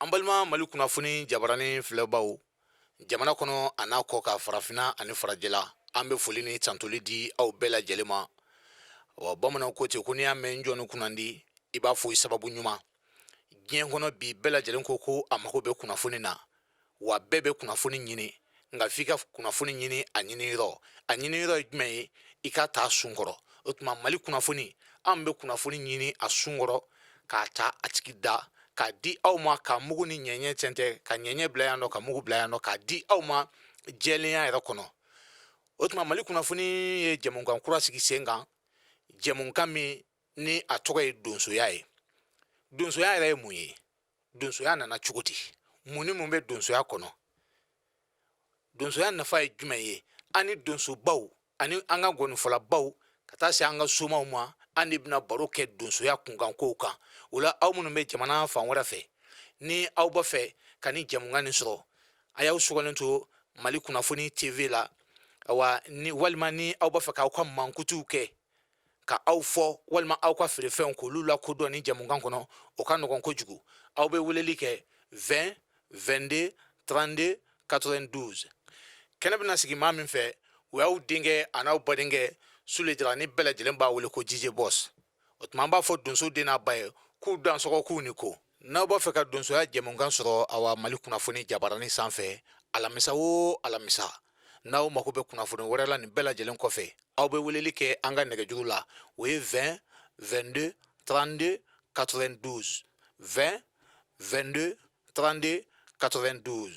An balima Mali kunnafoni jabarani filɛbaw, jamana kɔnɔ a n'a kɔ kan, farafinna ani farajɛla, an bɛ foli ni tantoli di aw bɛɛ lajɛlen ma. Wa bamananw ko ten ko n'i y'a mɛn n jɔnni kunnandi, i b'a fɔ i sababu ɲuman. Diɲɛ kɔnɔ bi, bɛɛ lajɛlen ko ko a mago bɛ kunnafoni na, wa bɛɛ bɛ kunnafoni ɲini, nka f'i ka kunnafoni ɲini a ɲiniyɔrɔ. A ɲiniyɔrɔ ye jumɛn ye? I ka taa sun kɔrɔ. O tuma Mali kunnafoni, an bɛ kunnafoni ɲini a sun kɔrɔ k'a ta a tigi da k'a di aw ma, ka mugu ni ɲɛɲɛ tɛntɛn, ka ɲɛɲɛ bila yan nɔ, ka mugu bila yan nɔ, k'a di aw ma jɛlenya yɛrɛ kɔnɔ. O tuma Mali kunnafoni ye jɛmukan kura sigi sen kan, jɛmukan min ni a tɔgɔ ye donsoya ye. Donsoya yɛrɛ ye mun ye? Donsoya nana cogo di? Mun ni mun bɛ donsoya kɔnɔ? Donsoya nafa ye jumɛn ye? An ni donsobaw ani an ka gɔnifɔlabaw ka taa se an ka somaw ma, an de bɛna baro kɛ donsoya kunkankow kan. O la, aw minnu bɛ jamana fan wɛrɛ fɛ, ni aw b'a fɛ ka ni jɛmukan nin sɔrɔ, a y'aw sɔgɔlen to Mali kunnafoni TV la. Awa, ni walima ni aw b'a fɛ k'aw ka mankutuw kɛ ka aw fɔ, walima aw ka feerefɛnw k'olu lakodɔn ni jɛmukan kɔnɔ, o ka nɔgɔn kojugu. Aw bɛ weleli kɛ 20 22 32 92. Kɛnɛ bɛna sigi maa min fɛ, o y'aw denkɛ a n'aw badenkɛ Sule Jara, ni bɛɛ lajɛlen b'a wele ko DJ Boss. O tuma an b'a fɔ donso den n'a ba ye k'u dansɔgɔ, k'u ni ko. N'aw b'a fɛ ka donsoya jɛmukan sɔrɔ, awa, Mali kunnafoni jabarani sanfɛ, alamisa o alamisa. N'aw mako bɛ kunnafoni wɛrɛ la nin bɛɛ lajɛlen kɔfɛ, aw bɛ weleli kɛ an ka nɛgɛjuru la, o ye 20 22 32 92, 20 22 32 92.